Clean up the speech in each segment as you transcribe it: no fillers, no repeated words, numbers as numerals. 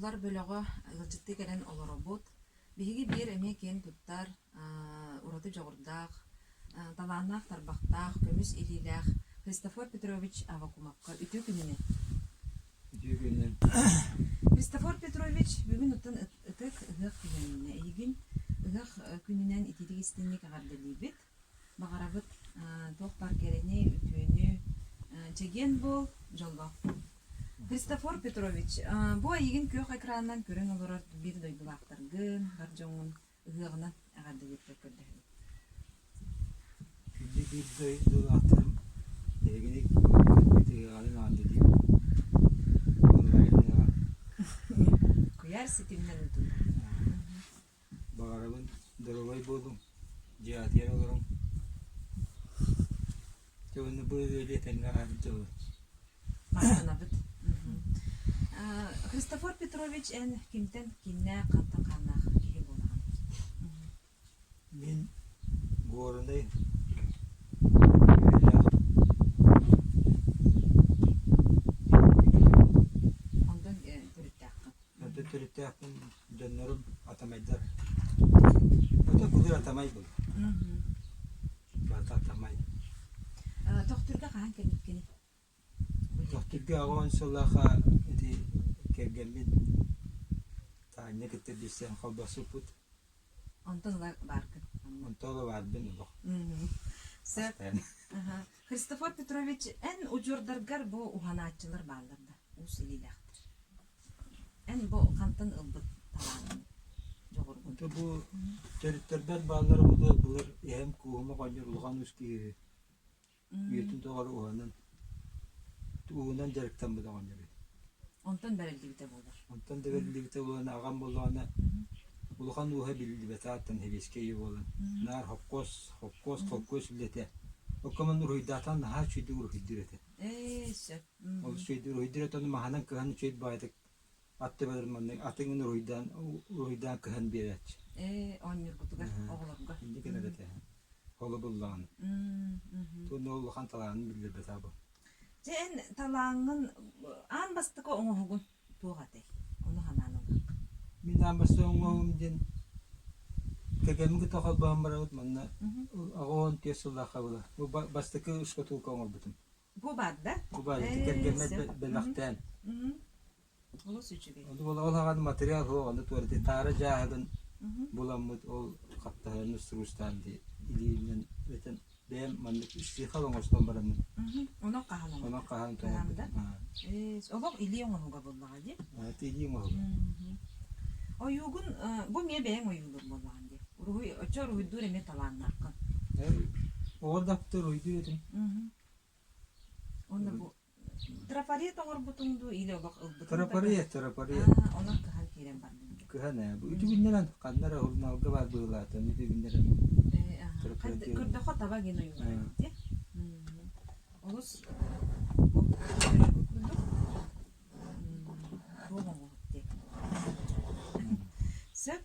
Булар бөлөҕө ыалдьыттыы кэлэн олоробут. Биһиги биир эмиэ киэн туттар, ураты дьоҕурдаах, талааннаах тарбахтаах, көмүс илиилээх Христофор Петрович Аввакумовка үтүө күнүнэн! Үтүө күнүнэн! Христофор Петрович, бүгүн оттон ытык ыһыах күнүнэ. Эйигин ыһыах күнүнэн итиитик истиҥник эҕэрдэлиибит. Баҕарабыт туох баар кэрэни, үтүөнү, чэгиэн буол, дьоллоох буол. Христофор Петрович, бу эйигин күөх экранынан көрөн олорор биир дойдулаахтаргын, бар дьоҥҥун ыһыаҕынан эҕэрдэлииргэр көрдөһөбүн. Күндү биир дойдулаахтарым, эһигини көрбүт ыһыаҕынан эҕэрдэлиибин. Онлайн Куйаар ситиминэн ыытыллар. Баҕарабын доруобай буолуҥ, дьиэҕитигэр олоруҥ. Дьэ уонна бу ыалы этэҥҥэ ааһар дьолу. Махтанабыт. Христофор Петрович, эн кимтэн кимнээх, хантан хааннаах киһи буолаҕын? Мин Горнай Онтон төрүттээххин. Онтон төрүттээхпин Дьоннорум атамайдар. Ото былыр атамай был. Барыта атамай. Төхтүргэ хаһан кэлбиккиний? Төхтүргэ аҕа сыллаахха ити кэргэммин Таанньа кытта билсэн холбосуппут. Онтон ыла бааргын. Онтон ыла баарбын олох. Сөп. Христофор Петрович, эн удьуордаргар бу уһанааччылар бааллар да, уус илиилээхтэр. Эн бу хантан ылбыт талааҥҥын, дьоҕургун? Ото бу төрүттэрбэр бааллара буолуо былыр эһэм кууһума оҕонньор улахан уус киһи үһү. Үйэтин тухары уһанан, уунан дьарыктаммыт оҕонньор үһү. Онтон бэриллибитэ буолар. Онтон да бэриллибитэ буолан аҕам буоллаҕына улахан ууһа биллибэтэ ааттан сэбиэскэй үйэ буолан наар хопкуос, хопкуос, холкуос үлэтэ. Оккомон уруһуйдаатан наһаа үчүгэйдик уруһуйдуур этэ. Ээ, сөп. Ол үчүгэйдик уруһуйдуур этэ, ону маһынан кыһан үчүгэй баҕайытык ат төбөлөрүн маннык атыҥын уруһуйдаан уруһуйдаан кыһан биэрээччи. Ээ, оонньуургутугар оҕолорго. Инник гынар этэ. Холобуллаҕын. Туонна улахан талаанын биллэрбэтэ бу. Дьэ эн талааҥҥын аан бастакы оҥоһугун туох этэй? Ону санаан ылыахха. Мин аан бастакы оҥоһугум диэн кэргэммин кытта холбоһон барабыт манна 84 сыллаахха была. Бу бастакы шкатулка оҥорбутум. Бу баар да? Бу баар кэргэммэр бэлэхтээн. Олус үчүгэй. Ол ол аҕан материал суох, ону туорати таара дьааһыгын буламмыт ол хаптаһыны струстаан дии илиинэн этэн бэйэм маннык истихал оҥостон бараммын. Онон хаһан оҥордум? Онон хаһан Хаһан да? Олох илии оҥоһуга буоллаҕа дии. Илии оҥоһуга. Ойуугун бу эмиэ бэйэҥ ойуулуур буоллаҕын дии. Уруһуй оччо уруһуйдуур эмиэ талааннааххын. Оҕо да уруһуйдуур этим. Уонна бу трафарет оҥорбутуҥ дуу или олох ылбытыҥ да Трафарет, трафарет. Аа, онон кыһан киирэн бардыҥ. Кыһан ээ. Бу үтүгүннэрэн ханна эрэ журналга баар быһыылаатан үтүгүннэрэн Ээ, аха. трафарет Көрдөххө таба гин ойуулар эбит дии. Олус бу көрөргө курдук Туох оҥоһук диэн. Сөп.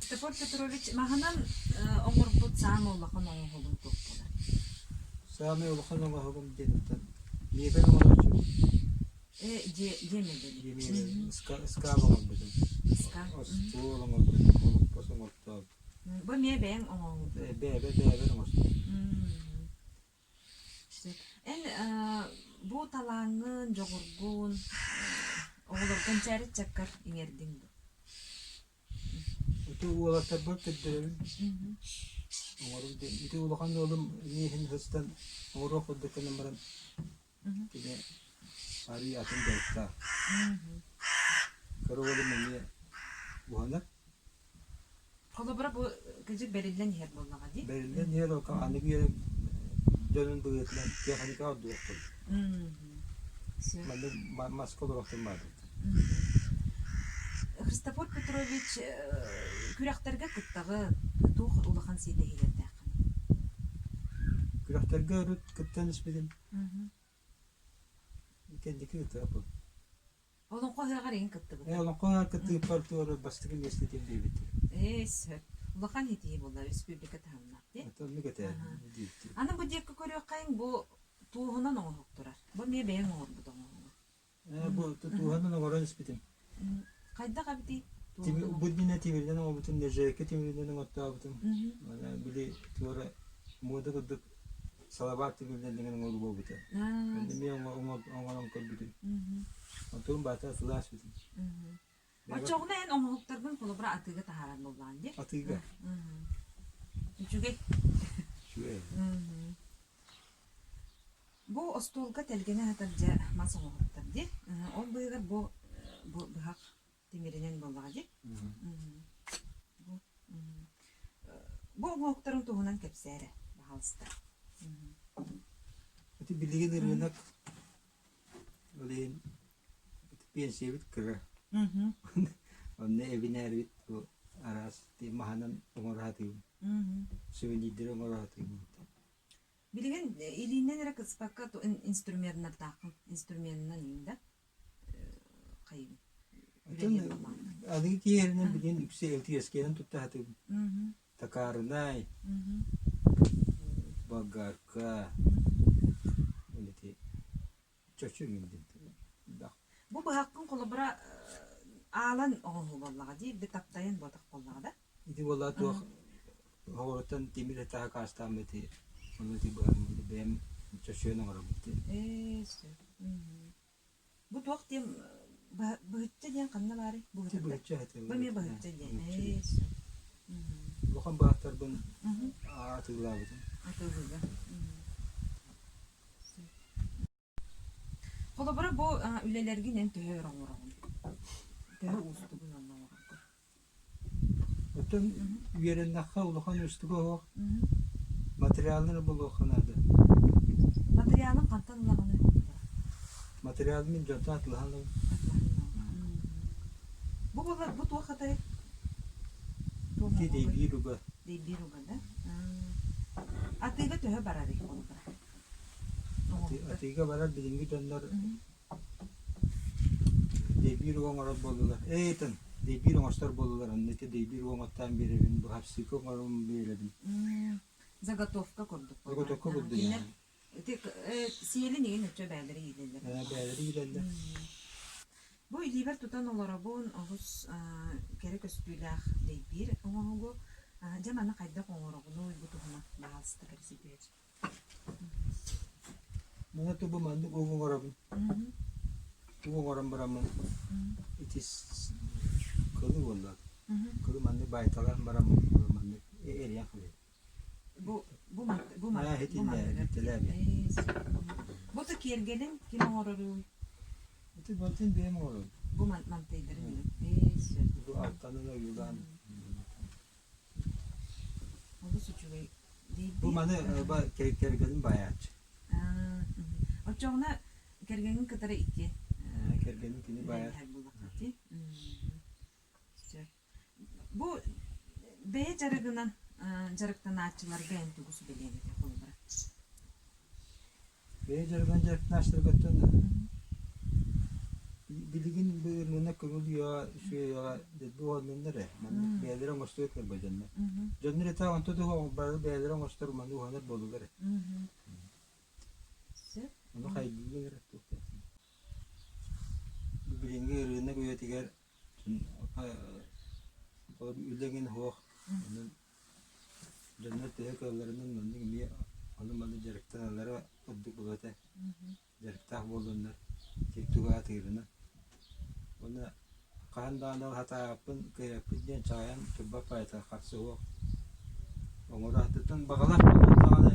Степан Петрович маһынан оҥорбут саамай улахан оҥоһугун туох буолар? Саамай улахан оҥоһугум диэн оттон миэбэл оҥорооччубун. Э, дьиэ дьиэ миэбэлэ. Дьиэ миэбэлэ. Ыскаап оҥорбутум. Ыскаап. Остуол оҥорбутум, олоппос оҥортообутум. Бу эмиэ бэйэҥ оҥоһугун? Бэйэбэ бэйэбэр оҥостубут. Эн бу талааҥҥын, дьоҕургун оҕолоргун чээрит чаккар иҥэрдиҥ дуо? Ити уолаттарбар көрдөрөбүн. Оҥоруу диэн. Ити улахан уолум миэһин сыстан оҥоруох курдук гынан баран кини арыый атын дьарыктаах. Кыра уолум эмиэ уһанар. Холобура, бу кыдьык бэриллэн иһэр буоллаҕа дии. Бэриллэн иһэр ол аныгы үйэ дьонун быһыытынан тиэхиньикэ ордуох курдук. Маннык маска олоруохтун баҕарбыт. Христофор Петрович күрэхтэргэ кыттаҕын, туох улахан ситиһиилэрдээххиний? Күрэхтэргэ урут кыттан испитим. Кэнники ыытыахпын. Олоҥхо ыһыаҕар эҥин кыттыбыта. Ээ, олоҥхо ыһыаҕар кыттыыппар туора бастакы миэстэтин биэрбиттэр. Ээ, сөп. Улахан ситиһии буолла республика таһымнаах дии. Это оннук этэ диэбиттэр. Аны бу диэки көрүөххэйиҥ бу туоһунан оҥоһук турар. Бу эмиэ бэйэҥ оҥорбут оҥоһугуҥ. Ээ, бу тууһанан оҥорон испитим. Хайдах эбитий? Туохтан Бу дьиҥэ тимиринэн оҥорбутум, нержавейка тимиринэн оҥортообутум. Били туора муода курдук салабаат тимиринэн дэҥэн оҥоруу буолбута. Эмиэ оҥорон көрбүтүм. Онтум баата сылаас бүтүн. Оччоҕуна эн оҥоһуктаргын холобура атыыга таһаарар буоллаҕын дии? Атыыга. Үчүгэй. Үчүгэй. Бу остуолга тэлгэнэ сытар дьэ мас оҥоһуктар дии. Ол быыһыгар бу бу быһах тимиринэн буоллаҕа дии. Бу бу оҥоһуктарын туһунан кэпсээ эрэ, баһаалыста. Ити билигин ырыынак ол иһин пенсиябыт кыра. Онно эбинээрбит бу араас маһынан оҥоро сатыыбын. Сувенирдэри оҥоро сатыыбын. Билигин илиинэн эрэ кыспакка инструменнардааххын, инструменынан иҥ да хайыгын үлэлиир буоллаҕына. Аныгы киһи билигин үксэ ЛТС-кэнэн тутта сатыыбын. Токарнай, болгарка, ити чочу иҥин Бу быһаххын холобура аалан оҥоһуу буоллаҕа дии, би таптайан буотах буоллаҕа да? Ити буолла туох оҕоруттан тимир этаһа каастааммыт ону ити быһан бэйэм чочуйан оҥоробут Ээ, сөп. Бу туох диэн быһычча диэн ханна баарый? Ити быһычча этэ. Бу эмиэ быһычча диэн. Ээ, сөп. Улахан быһахтарбын атыылаабытым. Атыылыыга. Сөп. Холобура, бу үлэлэргин эн төһө өр оҥороҕун? Төһө уустугун онно оҥорорго? Оттон үөрэннэххэ улахан уустуга суох. Материалын булуохха наада. Материалын хантан ылаҕыный? Материалы мин дьонтон атылаһан ылабын. Бу буолар бу туох атай? Ити дэйбиир уга. Дэйбиир уга да? Атыыга төһө барарый холобура? Атыыга барар билиҥҥи дьоннор дэйбиир уга оҥорор буоллулар. Эйтэн дэйбиир оҥостор буоллулар. Онно ити дэйбиир уга оҥоттоон биэрэбин, быһапсыыка оҥорон биэрэбин. Заготовка курдук. Заготовка курдук. Ити сиэлин игин өчө бээлэри иилэллэр. Бээлэри иилэллэр. Бу илиибэр тутан олоробун олус кэрэ көстүүлээх дэйбиир оҥоһугу. Дьэ маны хайдах оҥороҕунуй бу туһунан баһаалыста кэпсэтиэч. Маны тубу маннык угу оҥоробун. Угу оҥорон бараммын ити кылы буолла. Кылы маннык баайталаан бараммын маннык эрийэн халыйым. Бу бу бу Бу да киэргэлин ким оҥороруй? Ити балтын бэйэм оҥоробун. Бу мантайдарын Бу алтанын ойуулаан. Олус үчүгэй. Бу маны кэргэним баайааччы. Оччоҕуна кэргэҥин кытары икки Кэргэним кини баайар. Бу бэйэ дьарыгынан дьарыктанааччыларга эн тугу сүбэлиэҥ этэй холобура? Бэйэ дьарыгынан дьарыктанааччыларгыттан билигин быырмына көҥүл үйэҕэ үчүгэй үйэҕэ дэлби уһанныннар ээ. Маннык бэйэлэрэ оҥостуо этилэр дьоннор. Дьоннор этэ онто да бары бэйэлэрэ оҥостор маны уһанар буоллулар ээ. Сөп. Ону хайгыыллар эрэ туохтаах. Билиҥҥи ырыынак үйэтигэр үлэҥин суох онон дьоннор төһө кыалларынан маннык эмиэ ону-маны дьарыктаналлара ордук буолуо этэ. Дьарыктаах буоллуннар, ким тугу аатыырынан. Уонна хаһан даҕаны сатаабаппын, кыайбаппын диэн чаҕыйан турбат баайыта харса суох. Оҥороохтуттан баҕалаах буоллун даҕаны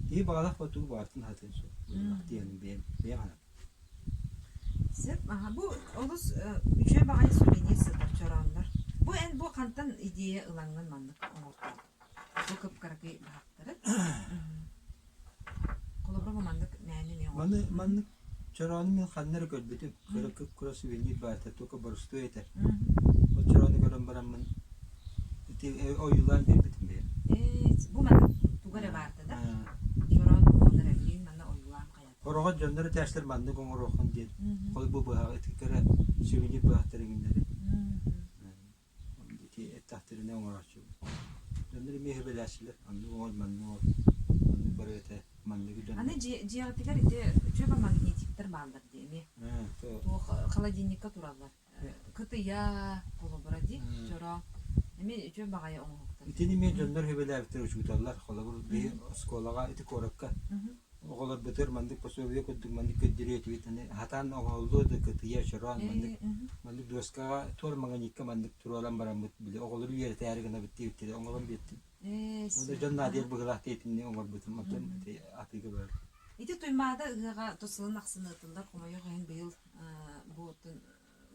киһи баҕалаах тугу баҕартын сатыан суох. Диэн бэйэм бэйэм санаам. Сөп. Аха, бу олус үчүгэй баҕайы сувенир сытар чорооннор. Бу эн бу хантан идея ылаҥҥын маннык оҥортоотуҥ? Бу кып-кыракый баһахтары. Холобура бу маннык мээнэ эмиэ Маны маннык чороону мин ханна эрэ көрбүтүм. Кыра кып-кыра сувенир баата только боростуой этэ. Ол чороону көрөн бараммын ити ойуулаан биэрбитим бэйэм. Ээ, бу маннык туга эрэ баарда да? Чороон буолар эбиин манна ойуулаан Хороҕор дьоннор этээччилэр маннык оҥоруоххун диэн холбуу быһаҕы ити кыра сувенир быһахтар иҥиннэри ити эттэхтэринэ оҥорооччубут. Дьоннор эмиэ сүбэлээччилэр оннук оҥор, маннык оҥор, маннык барыа этэ, манныгы дьон Аны дьиэҕитигэр ити үчүгэй магнитиктар бааллар дии эмиэ. Туох холодильникка тураллар. Кытыйа, холобура дии, чороон. Эмиэ үчүгэй баҕайы оҥоһуктар. Итини эмиэ дьоннор сүбэлээбиттэр учууталлар. Холобур, биһи оскуолаҕа ити куоракка оҕолорбутугар маннык пособие курдук маннык көрдөрүө этибит. Аны хатаан оҥоһуллуо да кытыйа, чороон маннык маннык дуоскаҕа туор маҥаньыкка маннык туруоран бараммыт били оҕолору үөрэтээри гынабыт диэбиттэрэ оҥорон биэртим. Уонна дьон наадыйар быһыылаах диэтинни оҥорбутум. Оттон ити атыыга барар. Ити Туймаада ыһыаҕа тус сылын ахсын ыытыллар хомойуох иһин быйыл бу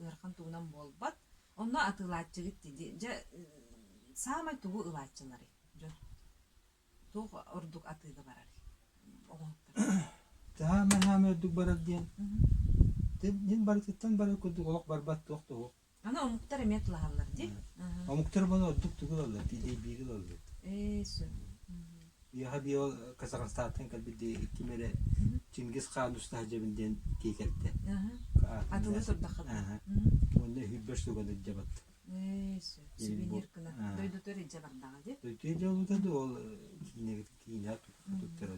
ыарахан тугунан буолбат. Онно атыылааччыгыт дии. Дьэ, саамай тугу ылааччыларый дьон? Туох ордук атыыга барарый? Оҥоһуктар. Таһаама-хаама ордук барар диэн. Дин барытыттан барар курдук олох барбат туох да суох. Аны омуктар эмиэ тулаһаллар дии. Омуктар маны ордук тугу ылаллар? Тиийдэй биири ылаллар. Ээ, сөп. Биэхэ биэ Казахстантан кэлбит дии ким эрэ Чингис хаан устаһа дьэбин диэн киэкэлтэ. Атылыы турдаххына. Уонна үһүрбэр суган илдьэ батта. Ээ, сөп. Сувенир гына. Дойдутугар илдьэ бардаҕа дии. Дойдутугар илдьэ барбыта да ол киинэ киинэ туттара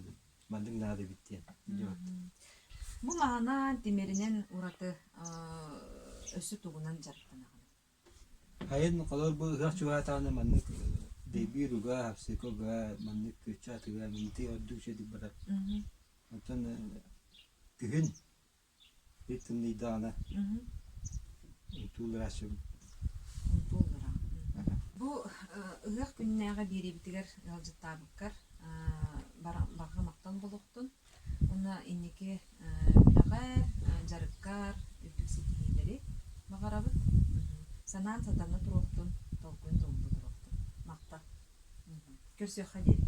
маннык наада эбит диэн илдьэ батта. Бу маһынан, тимиринэн ураты өссө тугунан дьарыктанаҕын? Хайын холор бу ыһыах чугаһаатаҕына маннык дэйбиир уга, хапсыыка уга, маннык күөччэ атыга минти ордук үчүгэйдик барар. Оттон күһүн бит тымныйдаҕына унтуулларааччыбын. Унтууллараҕын. Бу ыһыах күннээҕи биэриибитигэр ыалдьыттаабыккар барҕа махтал буолуохтун. Уонна инники үлэҕэр, дьарыккар үрдүк ситиһиилэри баҕарабыт. Санаан сатана туруохтун, толкуйун тобулла туруохтун. Махтал. Көрсүөххэ диэри.